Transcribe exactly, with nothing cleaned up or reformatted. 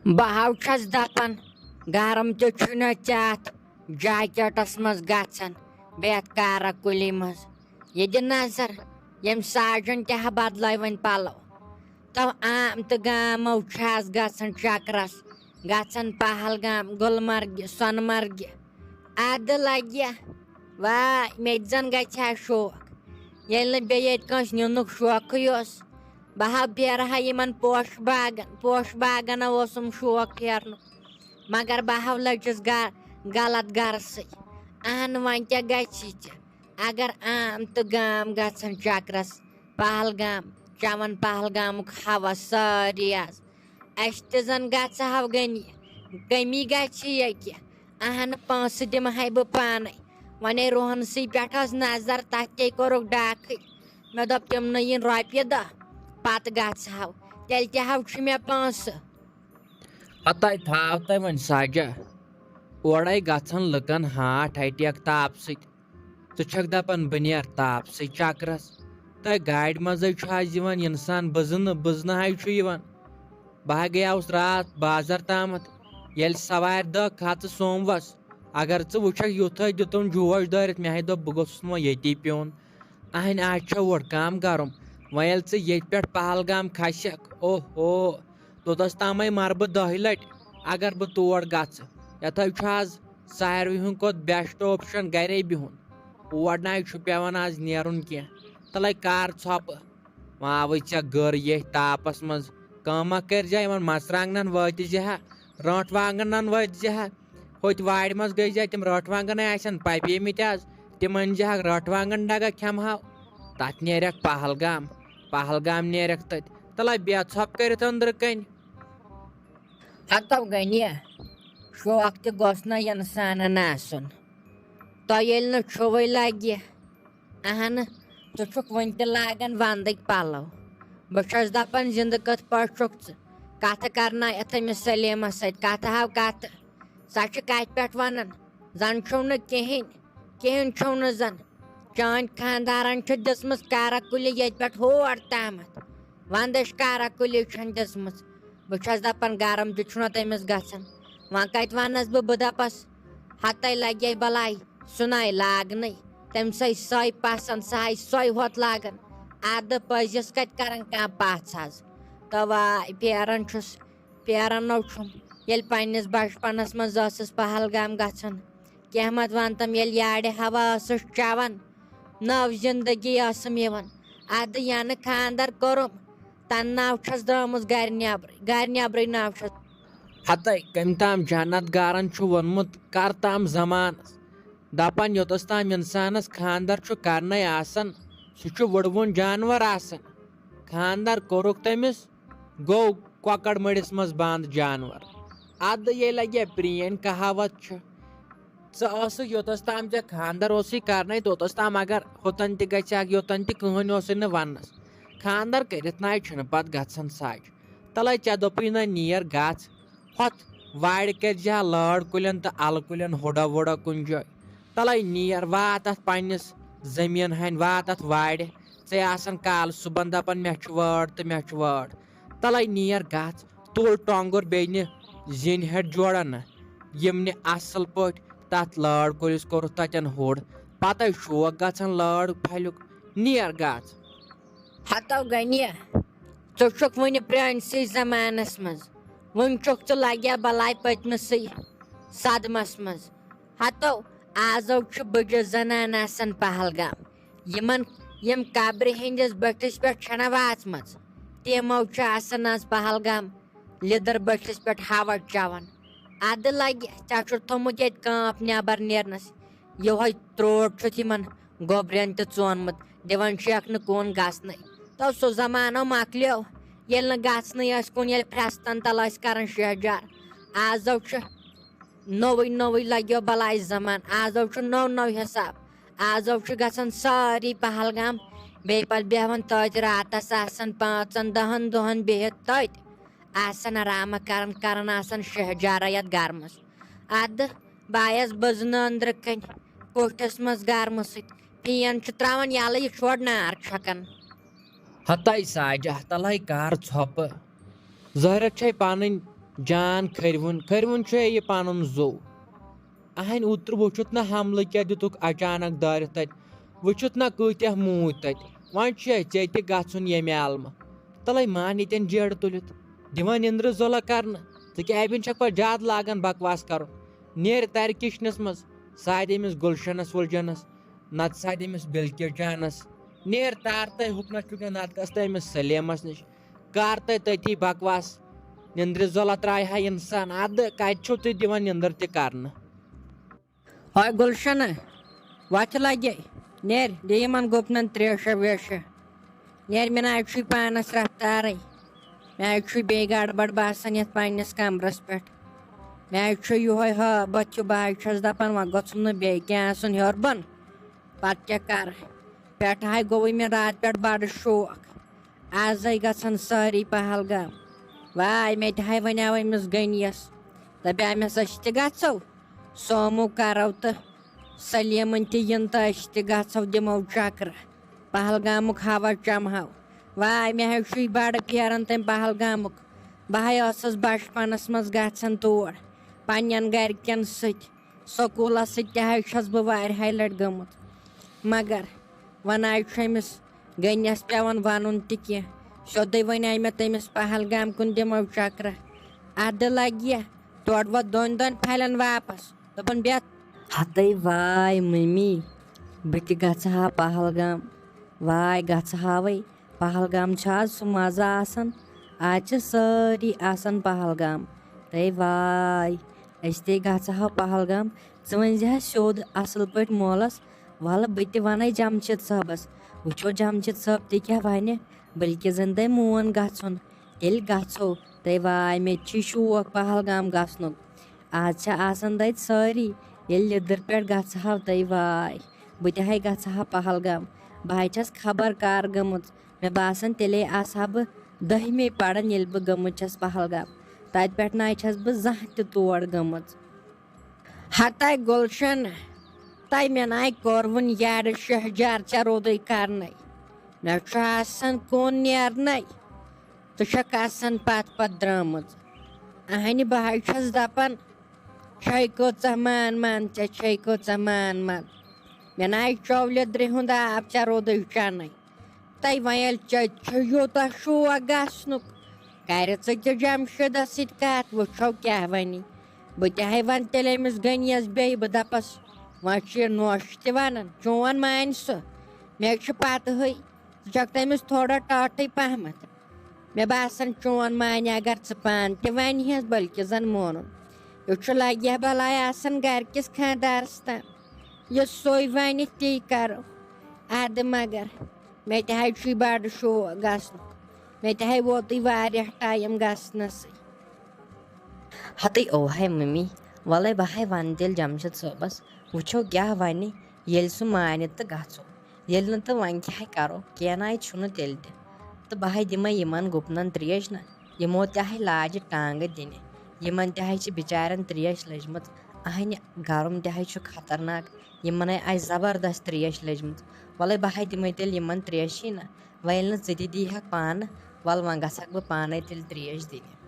بہٕ ہاو چھَس دَپان، گرم تہِ چھُنہٕ ژےٚ اَتھ جاکیٹَس منٛز گژھان، بیٚیہِ اَتھ کارا کُلی منٛز۔ یہِ دِ نظر، ییٚمۍ ساجَن تہِ ہا بدلٲے وۄنۍ پَلو۔ تو عام تہٕ گامو چھِ آز گژھان چکرَس، گژھان پہلگام، گُلمرگہِ، سۄنہٕ مرگہِ۔ اَدٕ لَگہِ، واے، مےٚ تہِ زَن گژھِ ہا شوق۔ ییٚلہِ نہٕ بیٚیہِ ییٚتہِ کٲنٛسہِ نِنُک شوقٕے اوس، بہٕ ہا بیرٕ ہا یِمن پوشہٕ باغن، پوشہٕ باغن اوسُم شوق پھیرنُک، مگر بہٕ ہا لٔجِس گ-، غلط گرسٕے۔ اہن، وۄنۍ کیٛاہ گژھِ ژےٚ؟ اگر عام تہٕ گام گژھن چکرس، پہلگام، چٮ۪وان پہلگامُک ہوا سٲری آز، اَسہِ تہِ زَن گژھٕ ہاو غنی، کٔمی گژھِ ییٚتہِ۔ اہن، پونٛسہٕ دِمہٕ ہاے بہٕ پانَے۔ وۄنۍ روہنسٕے پٮ۪ٹھ ٲس نظر، تَتھ تے کوٚرُکھ ڈاکھٕے۔ مےٚ دوٚپ، تِم نہٕ یِن رۄپیہِ دَہ، پَتہٕ گژھٕ ہاو، تیٚلہِ تہِ ہاو چھُ مےٚ پونٛسہٕ۔ ہتاے تھاو تۄہہِ وۄنۍ سجا، اورے گژھن لُکن ہاٹھ اٹیک تاپہٕ سۭتۍ۔ ژٕ چھکھ دپان بہٕ نیرٕ تاپہٕ سۭتۍ چکرس؟ تۄہہِ گاڑِ منٛزے چھُ آز یِوان انسان بٕزنہٕ، بٕزنہٕ ہاے چھُ یِوان۔ بہٕ ہا گٔیاوُس راتھ بازر تامتھ، ییٚلہِ سوارِ دہ کھژٕ سوموس، اگر ژٕ وٕچھکھ یُتھے دِتُن جوش دٲرِتھ، مےٚ ہاے دوٚپ بہٕ گوٚژھُس نہٕ وۄنۍ ییٚتی پیوٚن۔ اہنہِ، آز چھا اوٚڑ کام گرم۔ وۄنۍ ییٚلہِ ژٕ ییٚتہِ پٮ۪ٹھ پہلگام کھسکھ، اوہ ہو، توٚتس تامے مرٕ بہٕ دہہِ لٹہِ، اگر بہٕ تور گژھٕ۔ یتھے چھُ آز ساروی ہُنٛد کھۄتہٕ بیسٹ آپشن گرے بِہُن۔ اور ناے چھُ پٮ۪وان آز نیرُن کینٛہہ۔ تلے کر ژھۄپہٕ۔ وۄنۍ آوٕے ژےٚ گٔر ییٚتھۍ تاپس منٛز۔ کٲمہ کٔرۍ زِ، یِمن مرژٕوانٛگنن وٲتۍ زِ ہا، رٲنٛٹھ وانٛگنن وٲتۍ زِ ہا۔ ہوٚتۍ وارِ منٛز گٔے زِ، تِم رٲنٛٹھ وانٛگن آسن پپیمٕتۍ آز، تِم أنۍ زِ ہا، رٲنٛٹھ وانٛگن ڈگہ کھٮ۪مہٕ ہاو۔ تتھ نیرکھ پہلگام، پہلگام نیرکھ تتہِ۔ تلے بیٚہہ ژھۄپہٕ کٔرِتھ أنٛدرٕ کنہِ۔ ہتو غنیہ، شوق تہِ گوٚژھ نہ انسانن آسُن۔ تۄہہِ ییٚلہِ نہٕ چھُوٕے لگہِ، اہنہٕ، ژٕ چھُکھ وُنہِ تہِ لاگان ونٛدٕکۍ پلو۔ بہٕ چھَس دپان، زندٕ کِتھ پٲٹھۍ چھُکھ ژٕ؟ کتھٕ کرنایتھ أمِس سلیمس سۭتۍ، کتھٕ ہاو کتھٕ۔ سۄ چھِ کتھِ پٮ۪ٹھ ونان، زن چھُو نہٕ کِہیٖنۍ، کِہیٖنۍ چھُو نہٕ زن۔ چٲنۍ خانٛدارن چھِ دِژمٕژ کارا کُلہِ ییٚتہِ پٮ۪ٹھ ہور تامتھ۔ ونٛدٕچ کارا کُلہِ چھَنہٕ دِژمٕژ۔ بہٕ چھَس دپان، گرم تہِ چھُنہ تٔمِس گژھان۔ وۄنۍ کتہِ ونس بہٕ، بہٕ دپس، ہتے لگے بلاے، سُہ ناے لاگنٕے۔ تٔمۍ سٕے سۄے پسند، سۄ ہاے سۄے ہوت لاگان۔ ادٕ پٔزِس کتہِ کران کانٛہہ پژھ حظ۔ تہٕ واے پھیران چھُس، پھیران نو چھُم۔ ییٚلہِ پننِس بچپنس منٛز ٲسٕس پہلگام گژھان، کینٛہہ مت ونتم، ییٚلہِ یارِ ہوا ٲسٕس چٮ۪وان، نٔو زندگی ٲسٕم یِوان۔ ادٕ ینہٕ خانٛدر کوٚرُم، تنہٕ ناو چھَس درٛامٕژ گرِ نٮ۪برٕے، گرِ نٮ۪برٕے ناو چھَس۔ ہتے کٔمۍ تام جنت گارن چھُ ووٚنمُت، کر تام زمانس۔ دپان، یوٚتس تام انسانس خانٛدر چھُ کرنے آسان، سُہ چھُ وُڑوُن جانور آسان۔ خانٛدر کوٚرُکھ تٔمِس، گوٚو کۄکر مٔڑِس منٛز بنٛد جانور۔ ادٕ ییٚلہِ لگہِ پرٛٲنۍ کہاوت چھِ، ژٕ ٲسٕکھ یوٚتس تام ژےٚ خانٛدر اوسُے کرنے، توٚتس تام اگر ہوٚتن تہِ گژھِ ہا، یوٚتن تہِ کٕہٕنۍ اوسُے نہٕ وننس۔ خانٛدر کٔرِتھ ناے چھُنہٕ پتہٕ گژھان سچ۔ تلے ژےٚ دوٚپُے نہ نیر گژھ، ہۄتھ وارِ کٔرۍ زِ ہا لٲر کُلٮ۪ن تہٕ الہٕ کُلٮ۪ن ہُڑا وُڑا کُنہِ جایہِ۔ تلے نیر وات اتھ پننِس زٔمیٖن ہنہِ، وات اتھ وارِ۔ ژےٚ آسان کالہٕ صُبحن دپان، مےٚ چھُ وٲر تہٕ مےٚ چھُ وٲر۔ تلے نیر گژھ، تُل ٹۄنٛگُر بیٚیہِ نہِ زِنۍ ہٮ۪تھ جوڑا نہ، یِم نہِ اصل پٲٹھۍ تتھ لٲر کُلِس کوٚرُتھ تتٮ۪ن ہوٚڑ۔ پتے شوق گژھان لٲر پھلیُک۔ نیر گژھ۔ ہتو غنیہ، ژٕ چھُکھ وُنہِ پرٛٲنسٕے زمانس منٛز، وُنہِ چھُکھ ژٕ لگیا بلاے پٔتمِسٕے صدمس منٛز۔ ہتو، آزو چھِ بٕجہِ زنانہٕ آسان پہلگام، یِمن، یِم قبرِ ہٕنٛدِس بٔٹھِس پٮ۪ٹھ چھَنہ واژمَژ، تِمو چھِ آسان آز پہلگام لیٚدٕر بٔٹھِس پٮ۪ٹھ ہوا چٮ۪وان۔ اَدٕ لَگہِ، ژےٚ چھُتھ تھوٚمُت ییٚتہِ کانٛپ نٮ۪بر نیرنَس، یِہوٚے ترٛوٹ چھُتھ یِمن گوٚبرٮ۪ن تہِ ژونمُت، دِوان چھِکھ نہٕ کُن گژھنَے۔ تو سُہ زمانہٕ مۄکلیو، ییٚلہِ نہٕ گژھنٕے ٲسۍ کُن، ییٚلہِ پھرٛستَن تَل ٲسۍ کران شہجار۔ آزو چھُ نوٚوُے نوٚوُے لگیو بلاے زمان، آزو چھُ نوٚو نوٚو حساب۔ آزو چھُ گژھان سٲری پہلگام، بیٚیہِ پتہٕ بیٚہوان تٔتۍ راتس، آسان پانٛژن دہن دۄہن بِہِتھ تٔتۍ، آسان آرامہ کران، کران آسان شہجارہ یتھ گرمس۔ ادٕ بہٕ آیس بٔزنہٕ أنٛدرٕ کنۍ کوٹھس منٛز گرمہٕ سۭتۍ، فین چھُ تراوان یلہٕ، یہِ چھُ اورٕ نار چھکان۔ ہتاے ساجہ، تلے کر ژھۄپہٕ۔ ظٲہرت چھے پنٕنۍ جان کھرِوُن، کھرِوُن چھُ یہِ پنُن زُو۔ اہنۍ اوترٕ وُچھُتھ نہ حملہٕ کیٛاہ دِتُکھ اچانک دٲرِتھ تتہِ، وُچھُتھ نہ کۭتیاہ موٗدۍ تتہِ۔ وۄنۍ چھُ ژےٚ تہِ گژھُن ییٚمہِ عالمہٕ۔ تلے مان ییٚتٮ۪ن جیڑٕ تُلِتھ، دِوان نِندرٕ زۄلہ کرنہٕ۔ ژٕ کیٛاہ ابن چھکھ پتہٕ زیادٕ لاگان بکواس کرُن؟ نیر ترِ کِچنس منٛز، سادِ أمِس گُلشنس وُلشنس، نتہٕ سادِ أمِس بلکیس جانس۔ نیر تار تہٕ ہُکنس چھُکھ نتہٕ گژھ تہٕ أمِس سلیمس نِش۔ کر تہٕ تٔتی بکواس۔ نِندرِ زۄلہ ترٛایہِ ہا انسان۔ ادٕ کتہِ چھِو تُہۍ دِوان نِندٕر تہِ کرنہٕ؟ اوے گُلشنہ، وۄتھِ لگے، نیر، دِ یِمن گُپنن تریشہ ویشہ۔ نیر، مےٚ نہ حظ چھُے پانس رفتارے۔ مےٚ حظ چھُے بیٚیہِ گڑبڑ باسان یتھ پننِس کمرس پٮ۪ٹھ۔ مےٚ حظ چھُ یُہوے ہٲبتھ چھُ، بہٕ حظ چھَس دپان وۄنۍ گوٚژھُم نہٕ بیٚیہِ کینٛہہ آسُن ہیوٚر بۄن۔ پتہٕ کیٛاہ کرٕ؟ پٮ۪ٹھٕ ہاے گوٚوُے مےٚ راتہٕ پٮ۪ٹھ بڑٕ شوق۔ آزے گژھن سٲری پہلگام۔ واے، مےٚ تہِ ہاے ونیاو أمِس غنیَس۔ دپیٛاو مےٚ، أسۍ تہِ گژھو۔ سومو کرو تہٕ سلیمن تہِ یِن تہٕ أسۍ تہِ گژھو، دِمو چکرہ۔ پہلگامُک ہوا چمہو۔ واے، مےٚ حظ چھُے بڑٕ پھیران تٔمۍ پہلگامُک۔ بہٕ ہاے ٲسٕس بچپنس منٛز گژھان تور پننٮ۪ن گرِکٮ۪ن سۭتۍ۔ سکوٗلس سۭتۍ تہِ حظ چھَس بہٕ واریاہہِ لٹہِ گٔمٕژ۔ مگر وۄنۍ حظ چھُ أمِس غنیَس پٮ۪وان وَنُن تہِ کینٛہہ۔ سیوٚدُے وَنیٛاے مےٚ تٔمِس، پہلگام کُن دِمو چکرہ۔ اَدٕ لگہِ تورٕ وۄتھ دۄن دۄن پھلٮ۪ن واپس۔ دوٚپُن، بیٚہہ۔ ہتے واے مٔمی، بہٕ تہِ گژھٕ ہا پہلگام۔ واے گژھٕ ہاوے۔ پہلگام چھُ آز سُہ مزٕ آسان۔ آز چھِ سٲری آسان پہلگام۔ تَے واے، أسۍ تے گژھٕ ہاو پہلگام۔ ژٕ ؤنۍ زِ ہا سیوٚد اصل پٲٹھۍ مولس، وَلہٕ بہٕ تہِ وَنَے جمشید صٲبس۔ وٕچھو جمشید صٲب تہِ کیٛاہ وَنہِ، بلکہِ زن تَے مون گژھُن۔ تیٚلہِ گژھو۔ تَے واے، مےٚ تہِ چھُ شوق پہلگام گژھنُک۔ آز چھِ آسان تَتہِ سٲری۔ ییٚلہِ لیٚدٕر پٮ۪ٹھ گژھٕ ہاو تَے واے، بہٕ تہِ ہاے گژھٕ ہا پہلگام۔ بہٕ ہاے چھَس خبر کر گٔمٕژ۔ مےٚ باسان، تیٚلے آسہٕ ہا بہٕ دٔہمے پران، ییٚلہِ بہٕ گٔمٕژ چھَس پہلگام۔ تَتہِ پٮ۪ٹھ نَے چھَس بہٕ زانٛہہ تہِ تور گٔمٕژ۔ ہتاے گُلشن، تَے مےٚ نَے کوٚروُن یارٕ شہجار، ژےٚ روٗدُے کرنَے۔ مےٚ چھُ آسان کُن نیرنَے، ژٕ چھَکھ آسان پتھ پتھ درٛامٕژ۔ اہنہِ، بہٕ ہاے چھَس دپان، چھے کۭژاہ مان مان، ژےٚ چھے کۭژاہ مان مان۔ مےٚ نَے چوٚو لیٚدرِ ہُنٛد آب، ژےٚ روٗدُے چَنَے۔ تَے وۄنۍ ییٚلہِ ژےٚ چھُ یوٗتاہ شوق گژھنُک، کَرِ ژٕ تہِ جمشیٖدَس سۭتۍ کَتھ، وٕچھو کیٛاہ وَنہِ۔ بہٕ تہِ ہاے وَنہٕ تیٚلہِ أمِس غنیَس بیٚیہِ، بہٕ دَپَس، وۄنۍ چھُ یہِ نوٚش تہِ وَنان، چون مانہِ سُہ۔ مےٚ چھُ پَتہٕے، ژٕ چھَکھ تٔمِس تھوڑا ٹاٹھٕے پَہمَتھ۔ مےٚ باسان، چون مانہِ اگر ژٕ پانہٕ تہِ وَنہِ ہٮ۪س، بلکہِ زَن مونُن۔ یہِ چھُ لَگہِ ہا بَلاے آسان گَرِکِس خانٛدارَس تام۔ یہِ سُے وَنہِ، تی کَرو۔ اَدٕ مگر مےٚ تہِ حظ چھُے بَڑٕ شوق گژھنُک۔ مےٚ تہِ حظ ووتُے واریاہ ٹایم گژھنَسٕے۔ ہَتٕے اوہَے مٔمی، وَلَے بہٕ ہَے وَنہٕ تیٚلہِ جَمشیٖد صٲبَس، وٕچھو کیٛاہ وَنہِ، ییٚلہِ سُہ مانہِ تہٕ گژھو۔ ییٚلہِ نہٕ تہٕ وۄنۍ کیٛاہ ہَے کَرو، کینٛہہ نَے چھُنہٕ تیٚلہِ تہِ۔ تہٕ بہٕ ہَے دِمَے یِمَن گُپنَن ترٛیش نہ، یِمو تہِ ہَے لاجہِ ٹانٛگہٕ دِنہِ۔ یِمَن تہِ ہَے چھِ بِچارٮ۪ن ترٛیش لٔجمٕژ۔ اَہَنہِ گرم تہِ ہَے چھُ خطرناک۔ یِمَن ہَے آسہِ زبردست ترٛیش لٔجمٕژ۔ وَلَے بہٕ ہَے دِمَے تیٚلہِ یِمَن ترٛیشی نہ۔ وۄنۍ ییٚلہِ نہٕ ژٕ تہِ دی ہَکھ پانہٕ، وَلہٕ وۄنۍ گژھَکھ بہٕ پانَے تیٚلہِ ترٛیش دِنہِ۔